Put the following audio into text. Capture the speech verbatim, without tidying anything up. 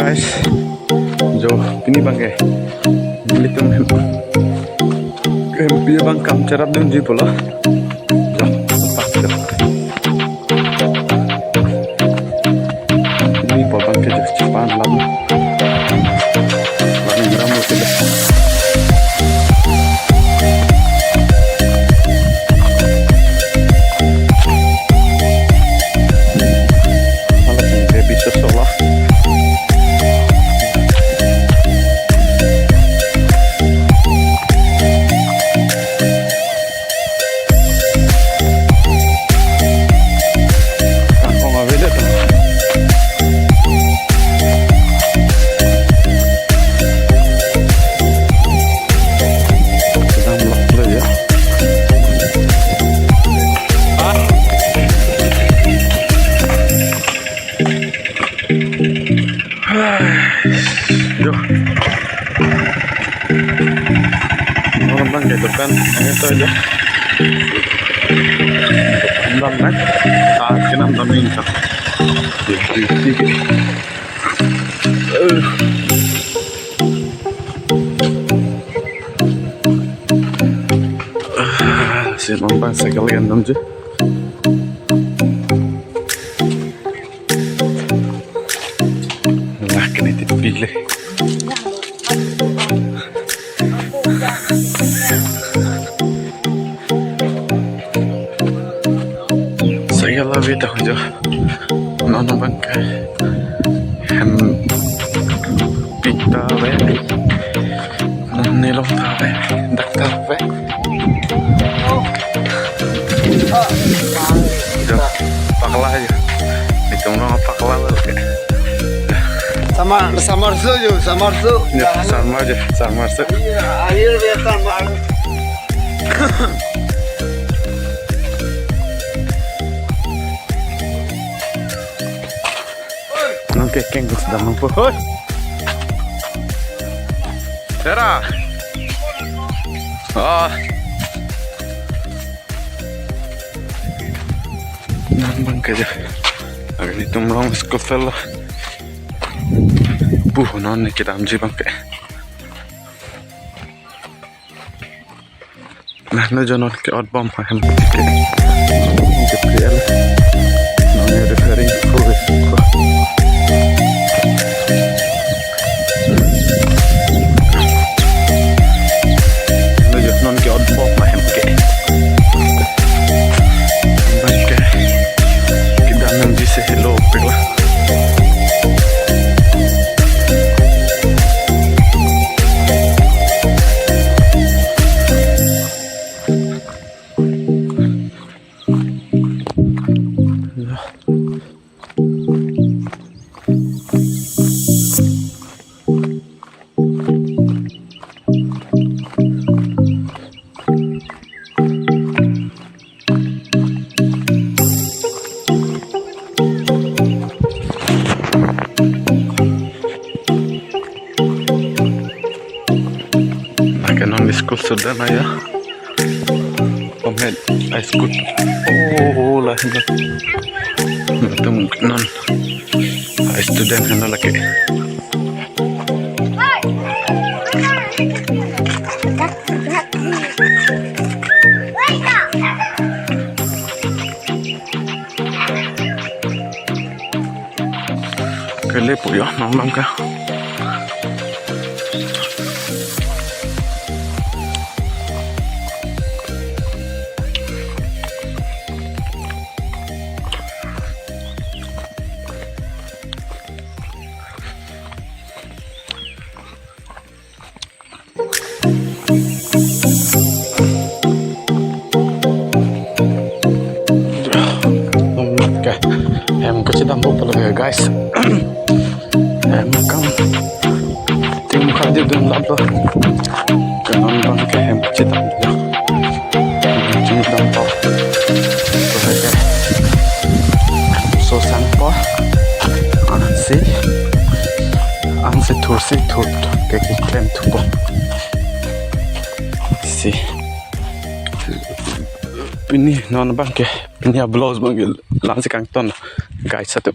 Guys, jo, pini abangke nelitum hem, hempi abang kam cherapdunji pulo. Jo, pak jo. Pini abangke jo, chepan lam. Warning ram mo sila. Hala pun baby sosok lah. Kangkong avedet. Sedang melak dulu ya. Jo. Orang bang ke dukan, yang itu aja. Bang kan? Ah, kenam bang ini kan. Di, di, di. Eh. Ah, si bang bang sekali kan dong je. Nah, kene tipile. Saya lebih tahu jo. Non abangke hempik ta ave. Non nelong ta ave. Dak ta ave. Jo, pakla jo. Nelitum long pakla lo. Samar, samar so jo, samar so. Jo, samar jo, samar so. Iya, akhir dia samar. Non kekeng sedang nangpo. Hoi. Sera. Ah. Non abangke jo. Lake nelitum long school field lo. Buh, non ne kedamji abangke. Nah, non jo non ke-otbom ahem ke. Ke P L. Non ne referring to. Non jo non ke-otbom ahem ke. Abangke kedam nangji si helo pekla. Lake non school sudah na ya. Pamit high school. Oh, oh, lah ini. Nelitum non high student henlo lake. Kelepo jo, non abangke. Oke, hem kachedampo pulo ya, guys. Hem kam tim khadi dun lap lo. Ke non abangke hem kachedampo. Kachedampo. Oke. So sangpo. Ansi. Ansi thursi thur. Ke keklem thupo. Si. Pini non abangke, pini a-vlogs abangke la-ansi kangton, guys atum.